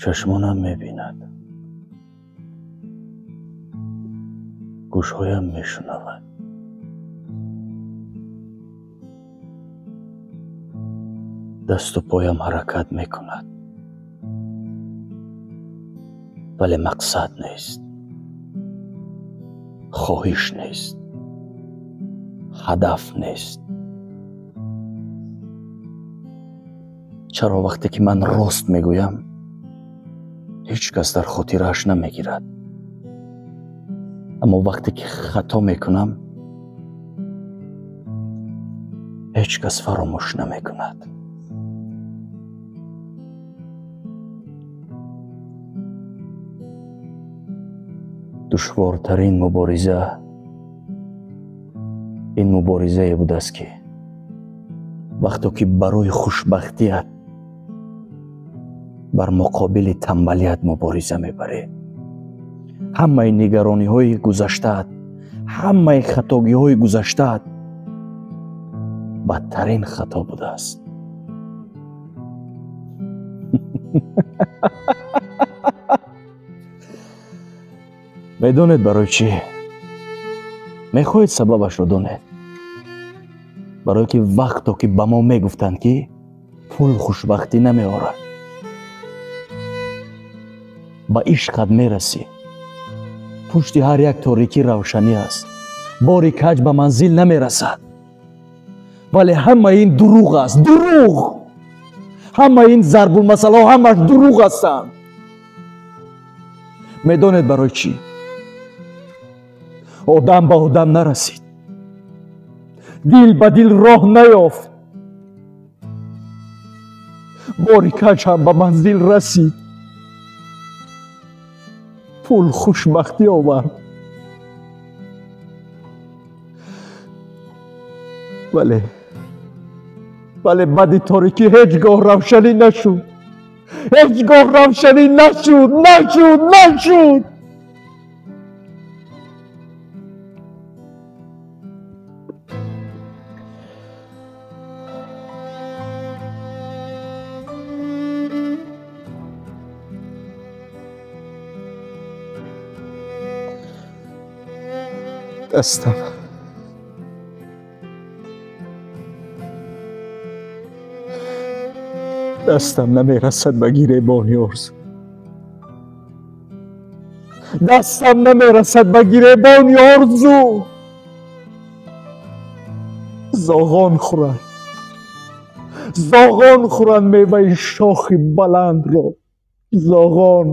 Чашмонам мебинад, гӯшҳоям мешунавад. Дасту поям ҳаракат мекунад, вале мақсад нест, хоҳиш нест, ҳадаф нест. Чаро вақте ки ман рост мегӯям, ҳеҷ кас дар хотирааш намегирад, аммо вақте ки хато мекунам, ҳеҷ кас фаромӯш намекунад. Душвортарин мубориза ин муборизае будааст, ки вақто ки барои хушбахтият бар муқобили тамбалият мубориза мебарӣ. Ҳамаи нигарониҳои гузаштаат, ҳамаи хатогиҳои гузаштаат бадтарин хато будааст. Медонед барои чӣ? Мехоҳед сабабашро донед? Барое ки вақто ки ба мо мегуфтанд, ки пул хушбахтӣ намеорад, ба ишқат мерасӣ, пушти ҳар як торикӣ равшанӣ аст, бори каҷ ба манзил намерасад. Вале ҳамаи ин дурӯғ аст, дурӯғ! Ҳамаи ин зарбулмасалаҳо ҳамаш дурӯғ ҳастанд. Медонед барои чӣ? Одам ба одам нарасид, дил ба дил роҳ наёфт, бори каҷ ҳам ба манзил расид, пул хушбахтӣ овард. Вале баъди торикӣ ҳеҷ гоҳ равшанӣ нашуд, ҳеҷ гоҳ равшанӣ нашуд, нашуд, нашуд. Дастам намерасад ба гиребони орзу, дастам намерасад ба гиребони орзу. Зоғон хӯранд, зоғон хӯранд меваи шохи баландро, зоғон.